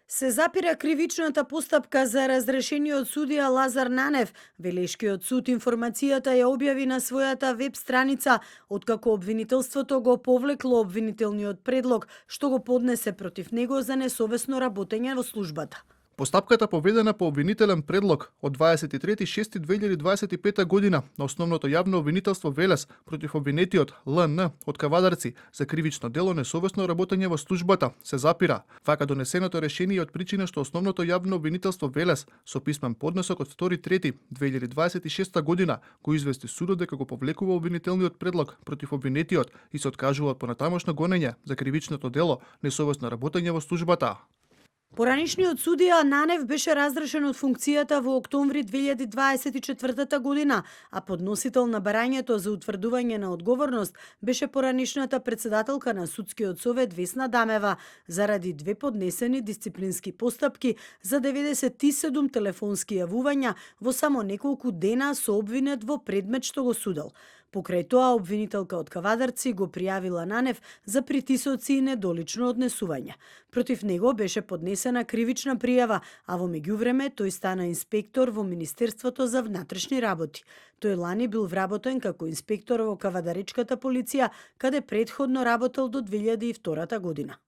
Се запира кривичната постапка за разрешениот судија Лазар Нанев. Велешкиот суд информацијата ја објави на својата веб страница, откако обвинителството го повлекло обвинителниот предлог, што го поднесе против него за несовесно работење во службата. Постапката поведена по обвинителен предлог од 23.6.2025 година на основното јавно обвинителство Велес против обвинетиот ЛН од Кавадарци за кривично дело несовесно работење во службата се запира. Вака донесеното решение од причина што основното јавно обвинителство Велес со писмен поднесок од 2.3.2026 година го извести судот дека го повлекува обвинителниот предлог против обвинетиот и се откажува од понатамошно гонење за кривичното дело несовесно работење во службата. Поранишниот судија Нанев беше разрешен од функцијата во октомври 2024 година, а подносител на барањето за утврдување на одговорност беше поранишната председателка на Судскиот совет Весна Дамева заради две поднесени дисциплински постапки за 97 телефонски јавувања во само неколку дена со обвинет во предмет што го судел. Покрај тоа, обвинителка од Кавадарци го пријавила Нанев за притисоци и недолично однесување. Против него беше поднесена кривична пријава, а во меѓувреме тој стана инспектор во Министерството за внатрешни работи. Тој лани бил вработен како инспектор во Кавадаричката полиција, каде претходно работел до 2002 година.